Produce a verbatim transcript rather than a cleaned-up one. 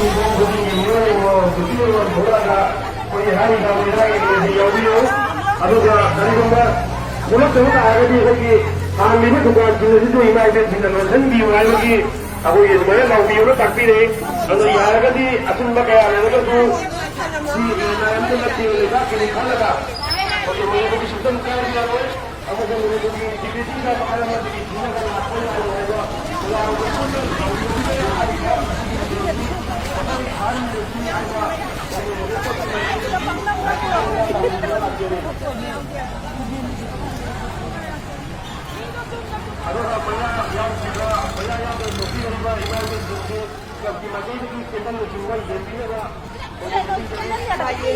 ꯌꯨꯝꯊꯣꯡ ꯈꯨꯗꯤꯡꯒꯤ ꯃꯤꯑꯣꯏ ꯑꯃꯃꯝ ꯅꯨꯄꯤ ꯑꯃꯃꯝ ꯊꯣꯛꯂꯛꯑꯒ ꯑꯩꯈꯣꯏꯒꯤ ꯍꯥꯏꯔꯤꯕ ꯃꯩꯔꯥꯒꯤ ꯀꯩꯅꯣꯁꯤ ꯌꯥꯎꯕꯤꯌꯨ꯫ ꯑꯗꯨꯒ ꯀꯔꯤꯒꯨꯝꯕ ꯊꯣꯛꯂꯛꯇꯕ ꯇꯥꯔꯒꯗꯤ ꯑꯩꯈꯣꯏꯒꯤ ꯍꯥꯡꯂꯤꯕ ꯗꯨꯀꯥꯟꯁꯤꯡ ꯑꯁꯤꯁꯨ ꯏꯃꯥ ꯏꯕꯦꯟꯁꯤꯡꯅ ꯂꯣꯟꯁꯤꯟꯕꯤꯌꯨ ꯍꯥꯏꯕꯒꯤ ꯑꯩꯈꯣꯏꯒꯤ ꯑꯗꯨꯃꯥꯏꯅ ꯂꯥꯎꯕꯤꯌꯨꯅ ꯇꯥꯛꯄꯤꯔꯦ꯫ ꯑꯗꯣ ꯌꯥꯔꯒꯗꯤ ꯑꯆꯨꯝꯕ ꯀꯌꯥ ꯂꯩꯔꯒꯁꯨ ꯁꯤ ꯃꯌꯥꯝ ꯄꯨꯝꯅꯃꯛꯀꯤ ꯂꯩꯕꯥꯛꯀꯤꯅꯤ ꯈꯜꯂꯒ ꯑꯩꯈꯣꯏꯒꯤ ꯃꯅꯤꯄꯨꯔꯒꯤ ꯁꯨꯡꯇꯝ ꯀꯥꯏꯕ ꯌꯥꯔꯣꯏ꯫ ꯑꯃꯁꯨꯡ ꯃꯅꯤꯄꯨꯔꯒꯤ ꯗꯤꯒ꯭ꯔꯤꯁꯤꯡꯗ ꯃꯈꯜ ꯑꯃꯗꯒꯤ ꯊꯤꯡꯉꯒ ꯂꯥꯛꯄ ꯌꯥꯔꯣꯏ ꯍꯥꯏꯕ ꯃꯌꯥꯝꯒꯤ ꯄꯨꯟꯅ ꯇꯧꯔꯤꯕ ꯍꯥꯏꯔꯤꯕ ꯑꯁꯤꯒꯤ ꯊꯧꯔꯝꯁꯤ ꯃꯊꯪ ꯊꯥꯔꯤꯕꯁꯤ ꯍꯥꯏꯕ ꯑꯗꯨꯒ ꯃꯌꯥ ꯌꯥꯎꯗ꯭ꯔꯤꯕ, ꯃꯌꯥ ꯌꯥꯎꯗꯅ ꯊꯣꯛꯄꯤꯔꯤꯕ ꯏꯃꯥ ꯏꯕꯦꯟꯁꯤꯡꯁꯤ ꯀ꯭ꯂꯕꯀꯤ ꯃꯥꯏꯀꯩꯗꯒꯤ ꯀꯦꯟꯗꯜꯅꯆꯤꯡꯕ ꯌꯦꯟꯕꯤꯅꯕ ꯀꯣꯃꯤꯇꯤꯁꯤꯡꯗꯒꯤ